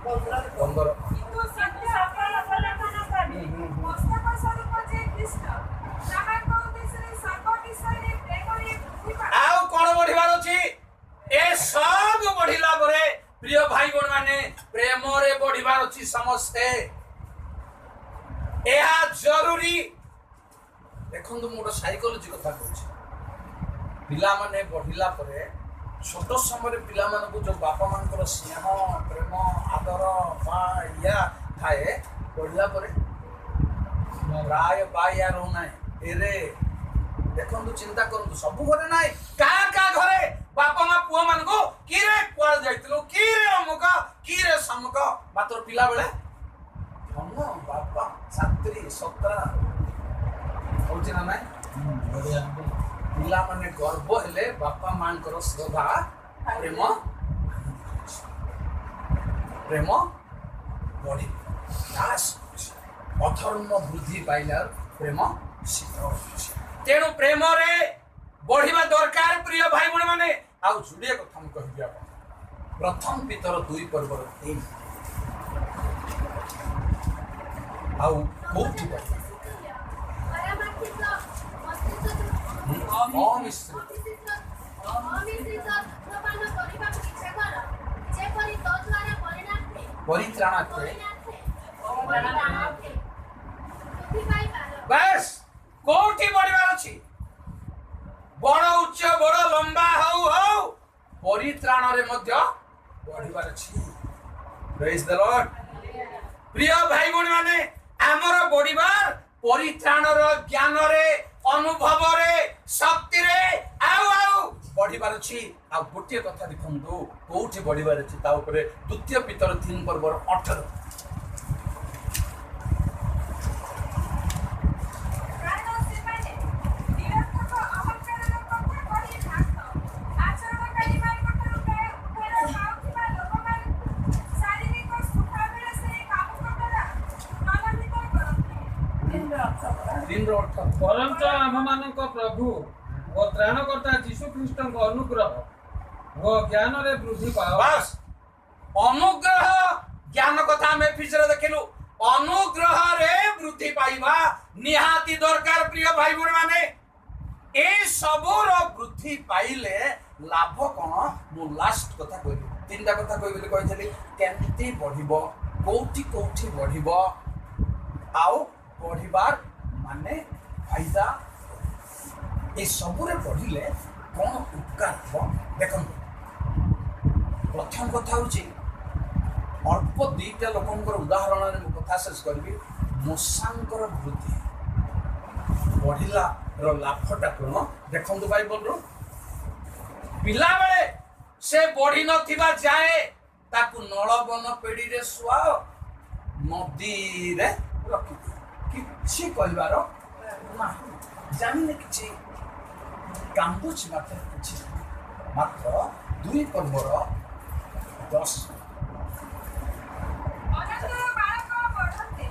15। କିନ୍ତୁ ସତ୍ୟ ଅବଲମ୍ବନ କରି ହୁଁ, ହୁଁ, ହୁଁ। ମସ୍ତକ ସ୍ୱରୂପ ଯେ ଖ୍ରୀଷ୍ଟ, ତାହାଙ୍କ ଉଦ୍ଦେଶ୍ୟରେ ସର୍ବ ବିଷୟରେ ପ୍ରେମରେ ବୃଦ୍ଧି ପାଅ। ଆଉ କଣ ବଢିବାର ଅଛି? ଏ ସବୁ ବଢିଲା ପରେ, ପ୍ରିୟ ଭାଇ ଭଉଣୀ ମାନେ, ପ୍ରେମରେ ବଢିବାର ଅଛି ସମସ୍ତେ। ଏହା ଜରୁରୀ। ଦେଖନ୍ତୁ, ମୁଁ ଗୋଟେ ସାଇକୋଲୋଜି କଥା କହୁଛି। ପିଲାମାନେ ବଢିଲା ପରେ, ଛୋଟ ସମୟରେ ପିଲାମାନଙ୍କୁ ଯୋଉ ବାପା ମାଙ୍କର ସ୍ନେହ, ପ୍ରେମ, ଆଦର ବା ଇୟା ଥାଏ, ବଢିଲା ପରେ ପ୍ରାୟ ବାୟା ରହୁନାହିଁ। ଏରେ ଦେଖନ୍ତୁ, ଚିନ୍ତା କରନ୍ତୁ, ସବୁ ଘରେ ନାହିଁ। କାହା କାହା ଘରେ ବାପା ମା ପୁଅ ମାନଙ୍କୁ କିରେ, କୁଆଡେ ଯାଇଥିଲୁ, କିରେ ଅମୁକ, କିରେ ସମୁକ? ମାତ୍ର ପିଲାବେଳେ ଧନ ବାପା ଛାତ୍ରୀ ସତରା ହଉଛି ନା ନାଇଁ? ପିଲାମାନେ ଗର୍ବ ହେଲେ ବାପା ମାଙ୍କର ଶ୍ରଦ୍ଧା, ପ୍ରେମ, ପ୍ରେମ ବଢିବ। ଦାସ ଅଧର୍ମ ବୃଦ୍ଧି ପାଇଲା, ପ୍ରେମ ଶୀତଳ ହେଉଛି। ତେଣୁ ପ୍ରେମରେ ବଢିବା ଦରକାର, ପ୍ରିୟ ଭାଇ ଭଉଣୀ ମାନେ। ଆଉ ଯୋଡ଼ିଏ କଥା ମୁଁ କହିବି ଆପଣ। ପ୍ରଥମ ପିତର 2 ପର୍ବର 3। ଆଉ କୋଉଠି ବଢିବା? ପାରମାର୍ଥିକ ଅମିଶ୍ରିତ। ଅମିଶ୍ରିତ ଦୁଗ୍ଧପାନ କରିବାକୁ ଇଚ୍ଛା କର, ଯେପରି ତଦ୍ଦ୍ୱାରା ପରିଣାର୍ଥେ ପରିତ୍ରାଣାର୍ଥେ। ପରିତ୍ରାଣାର୍ଥେ ବୃଦ୍ଧି ପାଇପାର। ବାସ୍, କୋଉଠି ବଢିବାର ଅଛି? ବଡ ଉଚ୍ଚ, ବଡ ଲମ୍ବା ହଉ ହଉ ପରିତ୍ରାଣରେ ମଧ୍ୟ ବଢିବାର ଅଛି। Praise the Lord। ପ୍ରିୟ ଭାଇ ଭଉଣୀ ମାନେ, ଆମର ବଢିବାର ପରିତ୍ରାଣର ଜ୍ଞାନରେ, ଅନୁଭବରେ, ଶକ୍ତିରେ ଆଉ ଆଉ ବଢିବାର ଅଛି। ଆଉ ଗୋଟିଏ କଥା ଦେଖନ୍ତୁ, କୋଉଠି ବଢିବାର ଅଛି ତା ଉପରେ। ଦ୍ୱିତୀୟ ପିତର 3 ପର୍ବର 18। କାରଣ ସେମାନେ ନିରର୍ଥକ ଅହଙ୍କାରର କଥା କହି ଭ୍ରାନ୍ତ ଆଚରଣକାରୀମାନଙ୍କଠାରୁ ପ୍ରାୟ ଉଦ୍ଧାର ପାଉଥିବା ଲୋକମାନଙ୍କୁ ଶାରୀରିକ ସୁଖାଭିଳାଷରେ କାମୁକତାର ପ୍ରଲୋଭିତ କରନ୍ତି। 3ର 18। ପରଞ୍ଚ ଆମ୍ଭମାନଙ୍କ ପ୍ରଭୁ ଓ ତ୍ରାଣକର୍ତ୍ତା ଯୀଶୁ ଖ୍ରୀଷ୍ଟଙ୍କ ଅନୁଗ୍ରହ ଓ ଜ୍ଞାନରେ ବୃଦ୍ଧି ପାଅ। ବାସ୍, ଅନୁଗ୍ରହ ଜ୍ଞାନ କଥା ଆମେ ଏଫିସରେ ଦେଖିଲୁ। ଅନୁଗ୍ରହରେ ବୃଦ୍ଧି ପାଇବା ନିହାତି ଦରକାର, ପ୍ରିୟ ଭାଇ ଭଉଣୀ ମାନେ। ଏ ସବୁର ବୃଦ୍ଧି ପାଇଲେ ଲାଭ କଣ? ମୁଁ ଲାଷ୍ଟ କଥା କହିବି। ତିନିଟା କଥା କହିବି ବୋଲି କହିଥିଲି। କେମିତି ବଢିବ, କୋଉଠି କୋଉଠି ବଢିବ, ଆଉ ବଢିବାର ମାନେ ଫାଇଦା। ଏ ସବୁରେ ବଢିଲେ କଣ ଉପକାର ହବ? ଦେଖନ୍ତୁ, ପ୍ରଥମ କଥା ହଉଛି, ଅଳ୍ପ ଦିଟା ଲୋକଙ୍କର ଉଦାହରଣରେ ମୁଁ କଥା ଶେଷ କରିବି। ମୋଶାଙ୍କର ବୃଦ୍ଧି ବଢିଲାର ଲାଭଟା କଣ ଦେଖନ୍ତୁ ବାଇବଲରୁ। ପିଲାବେଳେ ସେ ବଢି ନଥିବା ଯାଏ ତାକୁ ନଳବନ ପେଡିରେ ଶୁଆଅ, ନଦୀରେ ରଖିଦିଅ, କିଛି କହିବାର ନାହିଁ, ଜାଣିନି କିଛି, କାନ୍ଦୁଛି ମାତ୍ର କିଛି ଜାଣିନି। ମାତ୍ର 2 ପର୍ବର 10। ଅନନ୍ତର ବାଳକ ବଢ଼ନ୍ତେ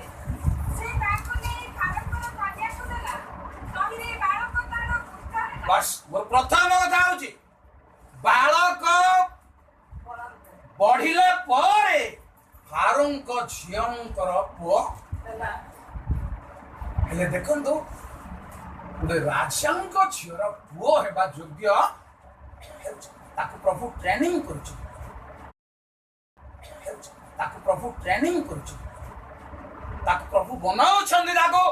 ସେ ତାକୁ ନେଇ ଫାରୋଙ୍କର କନ୍ୟାକୁ ଦେଲା। ତହିଁରେ ବାଳକ ତାର ପୁତ୍ର ହେଲା। ବାସ୍, ମୋର ପ୍ରଥମ କଥା ହଉଛି, ବାଳକ ବଢିଲା ପରେ ଫାରୋଙ୍କ ଝିଅଙ୍କର ପୁଅ ହେଲେ। ଦେଖନ୍ତୁ, ଗୋଟେ ରାଜାଙ୍କ ଝିଅର ପୁଅ ହେବା ଯୋଗ୍ୟ ହେଉଛି। ତାକୁ ପ୍ରଭୁ ଟ୍ରେନିଂ କରୁଛନ୍ତି। ତାକୁ ପ୍ରଭୁ ଟ୍ରେନିଂ କରୁଛନ୍ତି। ତାକୁ ପ୍ରଭୁ ବନାଉଛନ୍ତି। ତାକୁ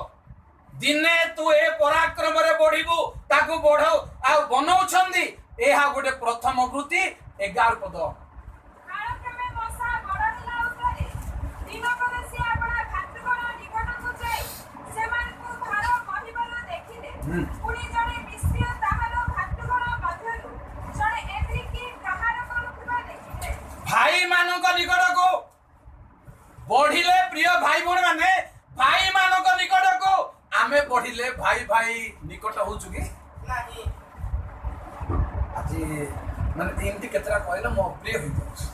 ଦିନେ ତୁ ଏ ପରାକ୍ରମରେ ବଢିବୁ। ତାକୁ ବଢାଉ ଆଉ ବନଉଛନ୍ତି। ଏହା ଗୋଟେ ପ୍ରଥମ ବୃତ୍ତି। 11 ପଦ। କାଳକ୍ରମେ ମୋଶା ବଡ଼ ହେଲା ଉତ୍ତାରେ ଦିନକରେ ସେ ଆପଣା ଭ୍ରାତୃଗଣ ନିକଟକୁ ଯାଇ ସେମାନଙ୍କୁ ଭାର ବହିବାର ଦେଖିଲେ। ପୁଣି ଜଣେ ମିସ୍ରୀୟ ତାହାର ଭ୍ରାତୃଗଣ ମଧ୍ୟରୁ ଜଣେ ଏବ୍ରୀକି ପ୍ରହାର କରୁଥିବା ଦେଖିଲେ। ଭାଇମାନଙ୍କ ନିକଟକୁ ବଢିଲେ, ପ୍ରିୟ ଭାଇ ଭଉଣୀ ମାନେ, ଭାଇମାନଙ୍କ ନିକଟକୁ ଆମେ ବଢିଲେ ଭାଇ ଭାଇ ନିକଟ ହଉଛୁ କି? ଆଜି ମାନେ ଏମିତି କେତେଟା କହିଲେ ମୁଁ ଅପ୍ରିୟ ହେଇଯାଉଛି।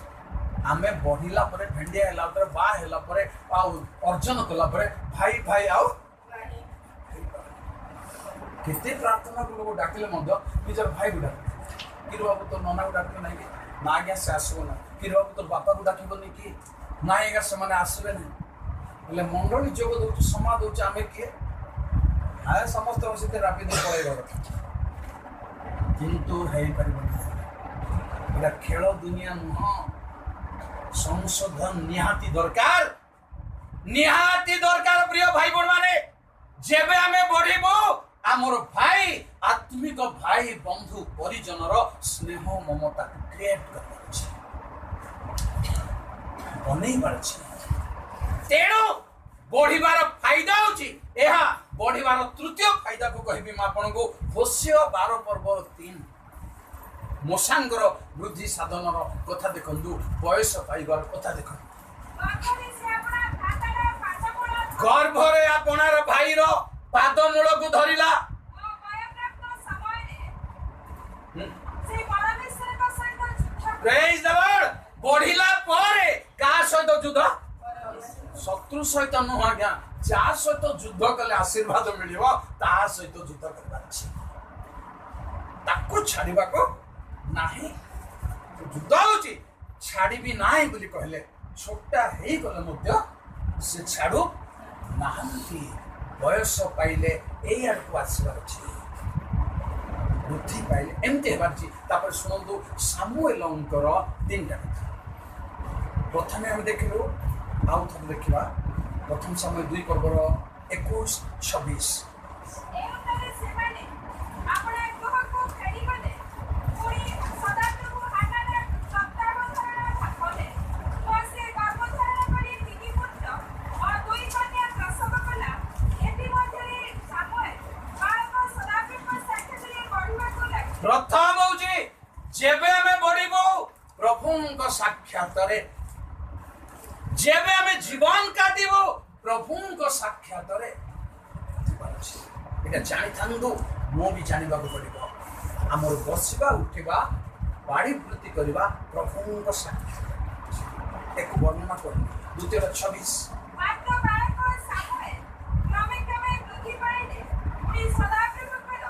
ଆମେ ବଢିଲା ପରେ, ଭେଣ୍ଡିଆ ହେଲା ପରେ, ବାହା ହେଲା ପରେ ଆଉ ଅର୍ଜନ କଲା ପରେ ଭାଇ ଭାଇ ଆଉ ହେଇପାରୁନି। କେତେ ପ୍ରାର୍ଥନା ଲୋକ ଡାକିଲେ ମଧ୍ୟ ନିଜର ଭାଇକୁ ଡାକିଲେ, କିରେ ବାବୁ, ତୋର ନନାକୁ ଡାକିବ ନାହିଁ କି? ନା ଆଜ୍ଞା, ସେ ଆସିବ ନା। କିରେ ବାବୁ, ତୋର ବାପାକୁ ଡାକିବନି କି? ନାଇଁ ଆଜ୍ଞା, ସେମାନେ ଆସିବେନି। ହେଲେ ମଣ୍ଡଳୀ ଯୋଗ ଦଉଛୁ, ସମୟ ଦଉଛୁ, ଆମେ କିଏ? ଆରେ ସମସ୍ତଙ୍କ ସହିତ ରାପି ଦେଇ ପଳେଇବା କଥା, କିନ୍ତୁ ହେଇପାରିବନି। ଏଇଟା ଖେଳ ଦୁନିଆ ନୁହଁ। ସଂଶୋଧନ ନିହାତି ଦରକାର, ନିହାତି ଦରକାର। ପ୍ରିୟ ଭାଇ ଭଉଣୀ ମାନେ, ଯେବେ ଆମେ ବଢିବୁ, ଆମର ଭାଇ, ଆତ୍ମିକ ଭାଇ, ବନ୍ଧୁ, ପରିଜନର ସ୍ନେହ ମମତାକୁ କ୍ରିଏଟ କରିବାର ଅଛି, ବନେଇବାର ଅଛି। ତେଣୁ ବଢିବାର ଫାଇଦା ହଉଛି ଏହା। ବଢିବାର ତୃତୀୟ ଫାଇଦାକୁ କହିବି ମୁଁ ଆପଣଙ୍କୁ, ହୋଶିୟ 12 ପର୍ବର 3। ମୋଶାଙ୍କର ବୃଦ୍ଧି ସାଧନର କଥା ଦେଖନ୍ତୁ, ବୟସ ପାଇବାର କଥା ଦେଖନ୍ତୁ। ଗର୍ଭରେ ସେ ଆପଣା ଭ୍ରାତାର ପାଦମୂଳ ଗର୍ଭରେ ଆପଣାର ଭାଇର ପାଦମୂଳକୁ ଧରିଲା। ଓ ବୟପ୍ରାପ୍ତ ସମୟରେ ସେ ପରମେଶ୍ୱରଙ୍କ ସହିତ ଯୁଦ୍ଧ କଲା। Praise the Lord. ବଢିଲା ପରେ କାହା ସହିତ ଯୁଦ୍ଧ? ଶତ୍ରୁ ସହିତ ନୁହଁ ଆଜ୍ଞା। ଯାହା ସହିତ ଯୁଦ୍ଧ କଲେ ଆଶୀର୍ବାଦ ମିଳିବ, ତା ସହିତ ଯୁଦ୍ଧ କରିବାର ଅଛି। ତାକୁ ଛାଡିବାକୁ ନାହିଁ। ଯୁଦ୍ଧ ହଉଛି, ଛାଡ଼ିବି ନାହିଁ ବୋଲି କହିଲେ। ଛୋଟା ହେଇଗଲେ ମଧ୍ୟ ସେ ଛାଡୁ ନାହାନ୍ତି। ବୟସ ପାଇଲେ ଏଇ ଆଡ଼କୁ ଆସିବାର ଅଛି, ବୃଦ୍ଧି ପାଇଲେ ଏମିତି ହେବାର ଅଛି। ତାପରେ ଶୁଣନ୍ତୁ ସାମୁଏଲଙ୍କର ତିନିଟା କଥା। ପ୍ରଥମେ ଆମେ ଦେଖିଲୁ, ଆଉ ଥରେ ଦେଖିବା। ପ୍ରଥମ ସାମୁଏଲ 2 ପର୍ବର 21, 26। ଏଉତ୍ତାରେ ସେମାନେ ଆପଣା ଗୃହକୁ ଫେରିଗଲେ। ପୁଣି ସଦାପ୍ରଭୁ ହାନ୍ନାର ତତ୍ତ୍ୱାବଧାରଣ କଲେ ଓ ସେ ଗର୍ଭଧାରଣ କରି ତିନି ପୁତ୍ର ଓ ଦୁଇ କନ୍ୟା ପ୍ରସବ କଲା। ଏଥିମଧ୍ୟରେ ସାମୁଏଲ ବାଳକ ସଦାପ୍ରଭୁଙ୍କ ସାକ୍ଷାତରେ ବଢ଼ିବାକୁ ଲାଗିଲେ। ପ୍ରଥମ ହଉଛି, ଯେବେ ଆମେ ବଢିବୁ ପ୍ରଭୁଙ୍କ ସାକ୍ଷାତରେ, ଯେବେ ଆମେ ଜୀବନ କାଟିବୁ ପ୍ରଭୁଙ୍କ ସାକ୍ଷାତରେ ଯିବାର ଅଛି। ଏଇଟା ଜାଣିଥାନ୍ତୁ, ମୁଁ ବି ଜାଣିବାକୁ ପଡିବ। ଆମର ବସିବା, ଉଠିବା, ବାଡ଼ି ବୃତ୍ତି କରିବା ପ୍ରଭୁଙ୍କ ସାକ୍ଷାତ, ଏକୁ ବର୍ଣ୍ଣନା କରିବି। ଦ୍ୱିତୀୟଟା 26। ମାତ୍ର ବାଳକ ସାମୁଏଲ କ୍ରମେ କ୍ରମେ ବୃଦ୍ଧି ପାଇଲେ। ପୁଣି ସଦାପ୍ରଭୁଙ୍କର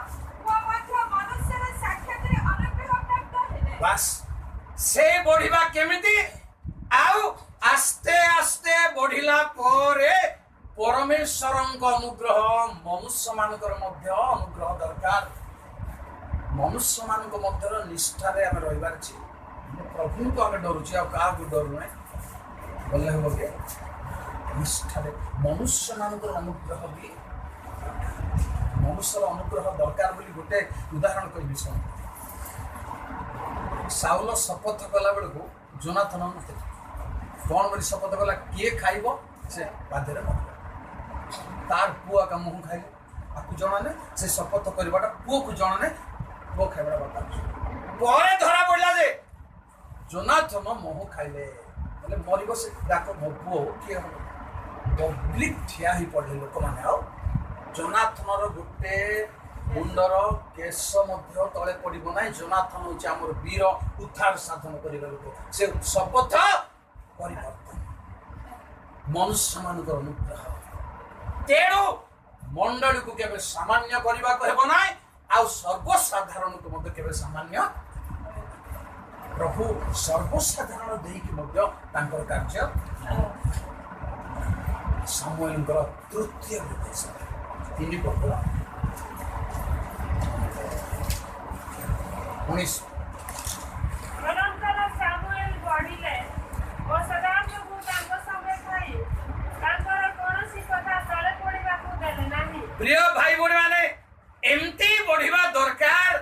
ଓ ମଧ୍ୟ ମନୁଷ୍ୟର ସାକ୍ଷାତରେ ଅନୁଗ୍ରହ ପ୍ରାପ୍ତ ହେଲେ। ବାସ୍, ସେ ବଢିବା କେମିତି? ଆଉ ଆସ୍ତେ ଆସ୍ତେ ବଢିଲା ପରେ ପରମେଶ୍ୱରଙ୍କ ଅନୁଗ୍ରହ, ମନୁଷ୍ୟମାନଙ୍କର ମଧ୍ୟ ଅନୁଗ୍ରହ ଦରକାର। ମନୁଷ୍ୟମାନଙ୍କ ମଧ୍ୟର ନିଷ୍ଠାରେ ଆମେ ରହିବାର ଅଛି। ପ୍ରଭୁଙ୍କୁ ଆମେ ଡରୁଛୁ, ଆଉ କାହାକୁ ଡରୁନାହିଁ ବୋଲେ ହେବ କି? ନିଷ୍ଠାରେ ମନୁଷ୍ୟମାନଙ୍କର ଅନୁଗ୍ରହ ବି ଦରକାର। ମନୁଷ୍ୟର ଅନୁଗ୍ରହ ଦରକାର ବୋଲି ଗୋଟେ ଉଦାହରଣ କହିବି, ଶୁଣ। ସାଉଲ ଶପଥ କଲା ବେଳକୁ ଜୋନାଥନ ନଥିଲେ। କଣ ବୋଲି ଶପଥ କଲା? କିଏ ଖାଇବ ସେ ବାଧ୍ୟରେ ମରିବ। ତାର ପୁଅ ଏକା ମୁହଁ ଖାଇଲେ, ଆକୁ ଜଣାନେ। ସେ ଶପଥ କରିବାଟା ପୁଅକୁ ଜଣାନେ, ପୁଅ ଖାଇବାଟା ବାପା। ପରେ ଧରା ପଡ଼ିଲା ଯେ ଜୋନାଥନ ମହୁ ଖାଇଲେ, ହେଲେ ମରିବ ସେ। ଡାକ, ମୋ ପୁଅ ହଉ, କିଏ ହବ, ପବ୍ଲିକ ଠିଆ ହେଇ ପଡ଼ିଲେ ଲୋକମାନେ। ଆଉ ଜୋନାଥନର ଗୋଟେ ମୁଣ୍ଡର କେଶ ମଧ୍ୟ ତଳେ ପଡ଼ିବ ନାହିଁ। ଜୋନାଥନ ହେଉଛି ଆମର ବୀର, ଉଦ୍ଧାର ସାଧନ କରିବା ଲୋକ। ସେ ଶପଥ ପରିବର୍ତ୍ତନ, ମନୁଷ୍ୟମାନଙ୍କର ଅନୁଗ୍ରହ। ତେଣୁ ମଣ୍ଡଳୀକୁ କେବେ ସାମାନ୍ୟ କରିବାକୁ ହେବ ନାହିଁ, ଆଉ ସର୍ବସାଧାରଣକୁ ମଧ୍ୟ କେବେ ସାମାନ୍ୟ। ପ୍ରଭୁ ସର୍ବସାଧାରଣ ଦେଇକି ମଧ୍ୟ ତାଙ୍କର କାର୍ଯ୍ୟ। ସାମୁଏଲଙ୍କର ତୃତୀୟ ନିର୍ଦ୍ଦେଶ, 3 ପର୍ବ 19। ଅନନ୍ତର ସାମୁଏଲ ବଢ଼ିଲେ ଓ ସଦାପ୍ରଭୁ ତାଙ୍କ ସଙ୍ଗେ ଥାଇ ତାଙ୍କର କୌଣସି କଥା ତଳେ ପଡ଼ିବାକୁ ଦେଲେ ନାହିଁ। ପ୍ରିୟ ଭାଇ ଭଉଣୀ ମାନେ, ଏମିତି ବଢିବା ଦରକାର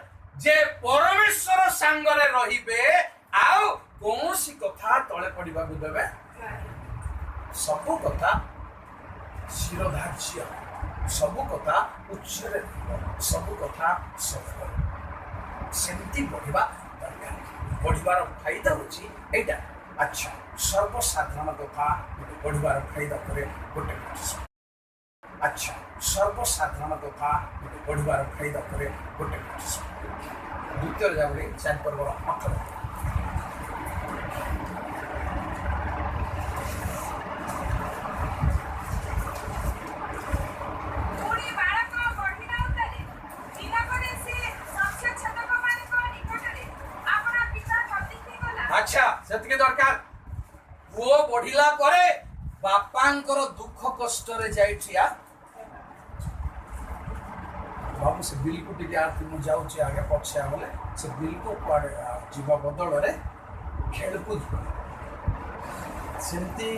ଯେ ପରମେଶ୍ୱର ସାଙ୍ଗରେ ରହିବେ, ଆଉ କୌଣସି କଥା ତଳେ ପଡ଼ିବାକୁ ଦେବେ, ସବୁ କଥା ଶିରଧାର୍ଯ୍ୟ, ସବୁ କଥା ଉଚ୍ଚରେ ରହିବ, ସବୁ କଥା ସଫଳ। ସେମିତି ବଢିବା ଦରକାର। ବଢିବାର ଫାଇଦା ହଉଛି ଏଇଟା। ଆଚ୍ଛା, ସର୍ବସାଧାରଣ କଥା ଗୋଟେ ବଢିବାର ଫାଇଦା ପରେ ଗୋଟେ କଥା। ଆଚ୍ଛା, ସର୍ବସାଧାରଣ କଥା ଗୋଟେ ବଢିବାର ଫାଇଦା ପରେ ଗୋଟେ କଥା। ଦ୍ୱିତୀୟ ଯାବରେ 4 ପର୍ବର 18। ପୁଣି ବାଳକ ବଢ଼ିଲା ଉତ୍ତାରେ ଦିନକରେ ସେ ଶସ୍ୟଛେଦକମାନଙ୍କ ନିକଟରେ ଆପଣା ପିତା କତିକି ଗଲା। ଆଚ୍ଛା, ସେତିକି ଦରକାର। ପୁଅ ବଢିଲା ପରେ ବାପାଙ୍କର ଦୁଃଖ କଷ୍ଟରେ ଯାଇ ଠିଆ। ବାବୁ, ସେ ବିଲକୁ ଟିକେ ଆସି, ମୁଁ ଯାଉଛି ଆଗେ ପଛେ ଗଲେ, ସେ ବିଲକୁ କୁଆଡ଼େ ଯିବା ବଦଳରେ ଖେଳକୁଦ କରେ। ସେମିତି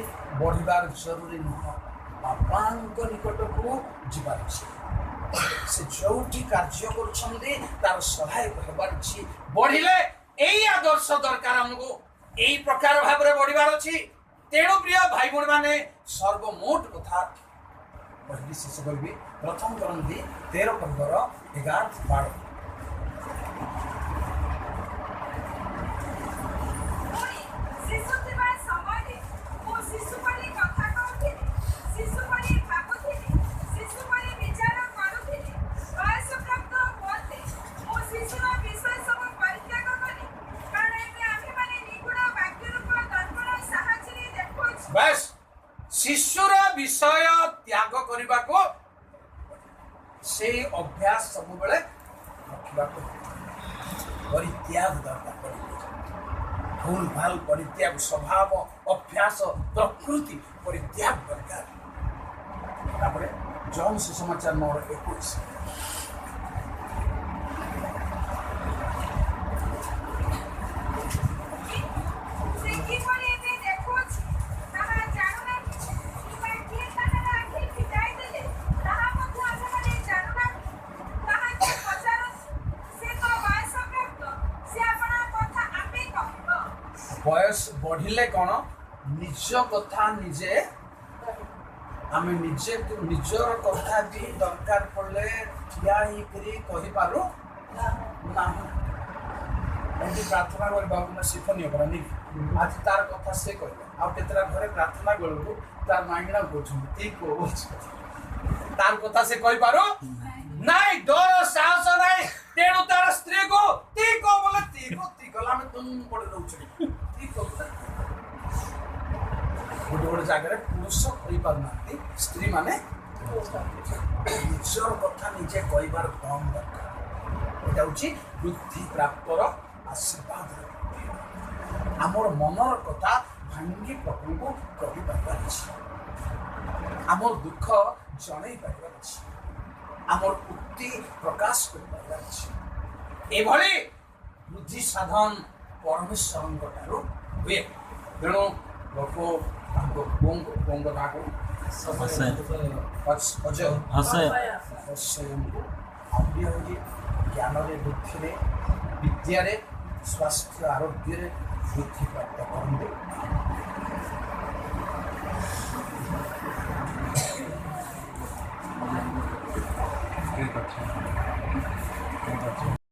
ବଢିବାର ଜରୁରୀ ନୁହଁ। ବାପାଙ୍କ ନିକଟକୁ ଯିବାର ଅଛି। ସେ ଯୋଉଠି କାର୍ଯ୍ୟ କରୁଛନ୍ତି, ତାର ସହାୟକ ହେବାର ଅଛି। ବଢିଲେ ଏଇ ଆଦର୍ଶ ଦରକାର ଆମକୁ, ଏଇ ପ୍ରକାର ଭାବରେ ବଢିବାର ଅଛି। ତେଣୁ ପ୍ରିୟ ଭାଇ ଭଉଣୀ ମାନେ, ସର୍ବମୋଟ କଥା କହିବି, ଶେଷ କରିବି। ପ୍ରଥମ କରିନ୍ଥୀ 13 ପର୍ବର 11, 12। ପୁଣି ଶିଶୁ ଥିବା ସମୟରେ ମୁଁ ଶିଶୁ ପରି କଥା କହୁଥିଲି, ଶିଶୁ ପରି ଭାବୁଥିଲି, ଶିଶୁ ପରି ବିଚାର କରୁଥିଲି। ବୟସପ୍ରାପ୍ତ ହୁଅନ୍ତେ ମୁଁ ଶିଶୁର ବିଷୟ ସବୁ ପରିତ୍ୟାଗ କଲି। କାରଣ ଏବେ ଆମ୍ଭେମାନେ ନିଗୂଢ଼ ବାକ୍ୟରୂପ ଦର୍ପଣ ସାହାଯ୍ୟରେ ଦେଖୁଅଛୁ। ବାସ୍, ଶିଶୁର ବିଷୟ ତ୍ୟାଗ କରିବାକୁ ସେଇ ଅଭ୍ୟାସ ସବୁବେଳେ ରଖିବାକୁ ହେବ। ପରିତ୍ୟାଗ ଦରକାର, ପରିତ୍ୟାଗ, ଭୁଲ ଭାଲ ପରିତ୍ୟାଗ, ସ୍ୱଭାବ, ଅଭ୍ୟାସ, ପ୍ରକୃତି ପରିତ୍ୟାଗ ଦରକାର। ତାପରେ ଯୋହନ ସୁସମାଚାର 9:21। କିନ୍ତୁ ସେ କିପରି ଏବେ ଦେଖୁଅଛି ତାହା ଜାଣୁନାହିଁ, କିମ୍ବା କିଏ ତାହାର ଆଖି ଫିଟାଇ ଦେଲେ ତାହା ମଧ୍ୟ ଆମ୍ଭେମାନେ ଜାଣୁନାହୁଁ। ତାହାକୁ ପଚାରନ୍ତୁ, ସେ ତ ବୟସପ୍ରାପ୍ତ, ସେ ଆପଣା କଥା ଆପେ କହିବ। ବୟସ ବଢିଲେ କ'ଣ ନିଜ କଥା ନିଜେ, ଆମେ ନିଜେ ନିଜର କଥା ବି ଦରକାର ପଡ଼ିଲେ ଠିଆ ହେଇକରି କହିପାରୁ ନାହିଁ। ଏମିତି ପ୍ରାର୍ଥନା କରିବାକୁ ନା ଶିଖନୀୟ ପରା ନି। ଆଜି ତାର କଥା ସେ କହିଲା, ଆଉ କେତେଟା ଘରେ ପ୍ରାର୍ଥନା ବେଳକୁ ତାର ମାଗିଣା କହୁଛନ୍ତି, ଠିକ କହୁଛି, ତାର କଥା ସେ କହିପାରୁ ନାଇଁ, ଡର ସାହସ ନାହିଁ। ତେଣୁ ତାର ସ୍ତ୍ରୀକୁ ତି କହ ବୋଲେ ତି କହ, ତି କଲେ ଆମେ ତୁମ ପଟେ ରହୁଛୁ, ତି କହ ବୋଲେ। ଗୋଟେ ଗୋଟେ ଜାଗାରେ ପୁରୁଷ କହିପାରୁନାହାନ୍ତି, ସ୍ତ୍ରୀ ମାନେ ନିଜର କଥା ନିଜେ କହିବାର ଦମ ଦରକାର। ଏଇଟା ହଉଛି ବୃଦ୍ଧି ପ୍ରାପ୍ତର ଆଶୀର୍ବାଦ। ଆମର ମନର କଥା ଭାଙ୍ଗି ପ୍ରଭୁଙ୍କୁ କହିପାରିବାର ଅଛି, ଆମର ଦୁଃଖ ଜଣେଇ ପାରିବାର ଅଛି, ଆମର ଉକ୍ତି ପ୍ରକାଶ କରିପାରିବାର ଅଛି। ଏଭଳି ବୃଦ୍ଧି ସାଧନ ପରମେଶ୍ୱରଙ୍କ ଠାରୁ ହୁଏ। ତେଣୁ ପ୍ରଭୁ ତାଙ୍କ ପୁଅଙ୍କୁ, ପୁଅଙ୍କ ନାଁ କଣ? ଅଜୟ। ଅସୟ। ଅସୟଙ୍କୁ ଆହୁରି ଆହୁରି ଜ୍ଞାନରେ, ବୁଦ୍ଧିରେ, ବିଦ୍ୟାରେ, ସ୍ୱାସ୍ଥ୍ୟ ଆରୋଗ୍ୟରେ ବୃଦ୍ଧି ପ୍ରାପ୍ତ କରନ୍ତୁ।